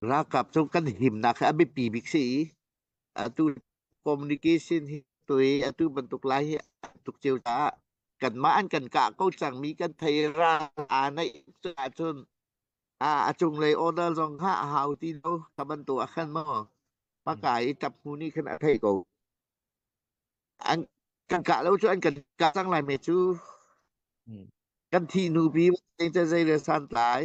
Ralkap cu kan himnak hi a biapi bik si i atu communication hi tui atu bantuk lai hi tuk cio caah kanmah an kan kah ko cangmi kan thei ral aa naih ahcun a a cunglei order zong kha a hau ti lo kha bantuk ah khan maw paka i tap hnu nih khan a thei ko an kan kah lo cu an kan kah cang lai me cu kan thi nu pi te zei le san tlai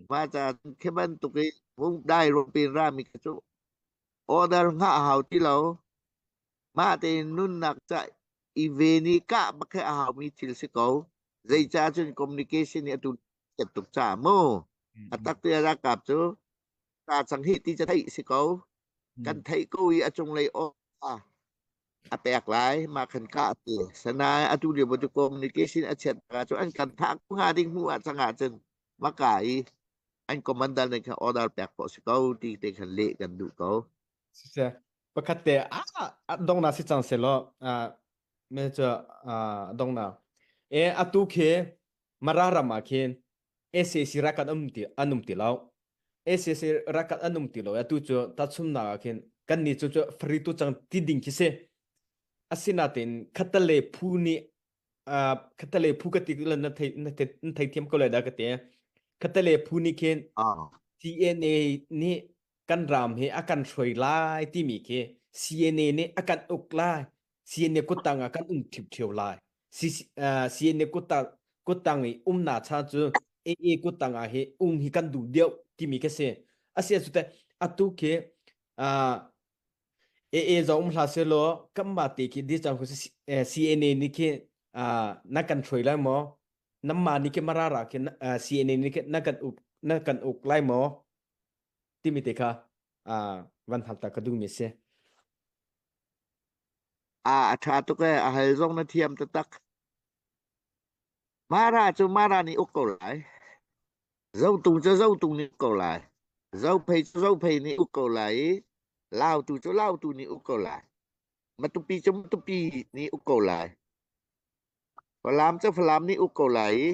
ma cha khi bantuk i hung dai ro pin ra mi cu order ngah hau ti lo mah tein nunnak ca i ve ni kah bak he a hau mi thil si ko zeicah cun communication nih atu tuk ca mu a tak te ralkap cu ta chang hi ti ca theih si ko kan theih ko i a cunglei aw a pek lai ma khan ka ti sanai atu lio bu communication a chiat ka cu an kan thah ko hnga ding hmu ah changah cun maka i an commander nih khan order pek khawh si ko ti te khan leh kan duh ko. Siseh pakhat te a dongna si cang selaw me cu dongna e atu khi Mara ram ah khin SAC rakat um ti an um ti lo SAC rakat an um ti lo atu cu tachumnak ah khin kan ni cu cu free tu cang ti ding khi si asinain khatale phu nih khatale phu ka ti na thei na thei thiam ko lai da ka ti khatale phu nih khin CNA nih kan ram hi a kan hruai lai timi khi CNA nih a kan uk lai CNA kuttang ah kan um ṭhiamṭhiam lai CNA kuttang kuttang i umna cha cu AA kuttang ah hi um hi kan duh deuh timi khi si asia cu te atu khi AA zong um hlah selaw kanmah te khi di cang CNA nih khi na kan hruai lai maw namma nih khi marara khi CNA nih khi na kan uk na kan uk lai maw timi te kha van hal ta ka duhmi si. A a ṭha tuk ee a hal zong na thiam taktak. Mara cu Mara nih uk ko lai. Zotung cu Zotung nih uk ko lai. Zophei cu Zophei nih uk ko lai i Lautu cu Lautu nih uk ko lai. Matupi cu Matupi nih uk ko lai. Falam cu Falam nih uk ko lai i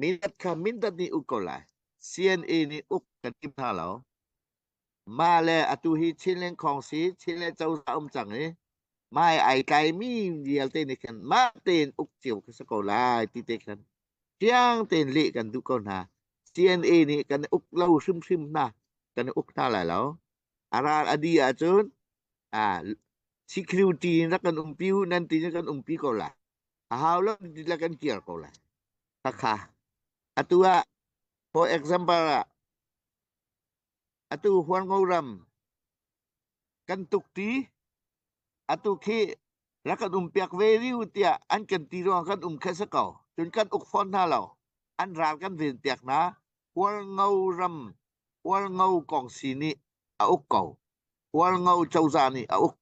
Mindat kha Mindat nih uk ko lai. CNA nih uk kan tim hna lo. Mah le atu hi Chinland Khawngsi, Chinland cozah um cang i mah ai tlaimi vialte nih khan mah tein uk cio ka si ko lai ti te khan fiang tein leh kan duh ko hna. CNA nih kan uk lo hrimhrim hna, kan uk hna lai lo. A ral a di ahcun ah security in rak kan umpi u nan ti kan umpi ko lai. A hau lo ti la kan kir ko lai. Khakha. Atu ah for example ah atu Hualngo ram kan tuk ti atu khi rak kan um piak ve riu tiah an kan ti ruang kan um kha si ko. Cun kan uk fawn hna lo. An ral kan ven piak hna. Hualngo ram Hualngo kongsi nih a uk ko. Hualngo cozah nih a uk.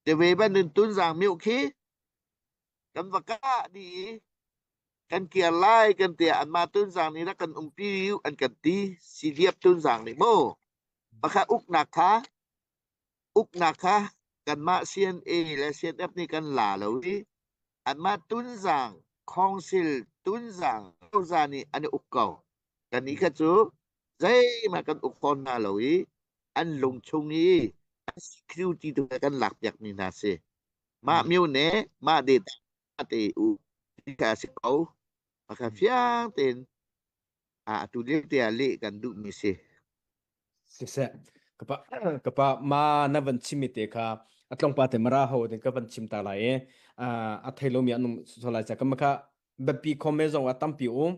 Te ve bantuk Tunzang mioh khi kan va kah dih i kan kir lai kan ti anmah Tunzang nih rak kan umpi an kan ti Siliap Tunzang nih mu pakhat uknak kha uknak kha kanmah CNA le CNF nih kan la lo i anmah Tunzang Council Tunzang cozah nih an i uk ko kannih kha cu zeihmanh kan uk fawn hna lo i an lung chung i an security tu kan lak piak mi hna si mah myo ne mah de te u ti a si ko pakha fiang tein a atu lio te ah leh kan duh mi si Siseh kapa kapa ma na van chim mi te kha a tlawngpa te mara ho te ka van chim ta lai i a thei lomi an um so lai cha kama kha biapi khom me zong a tampi um.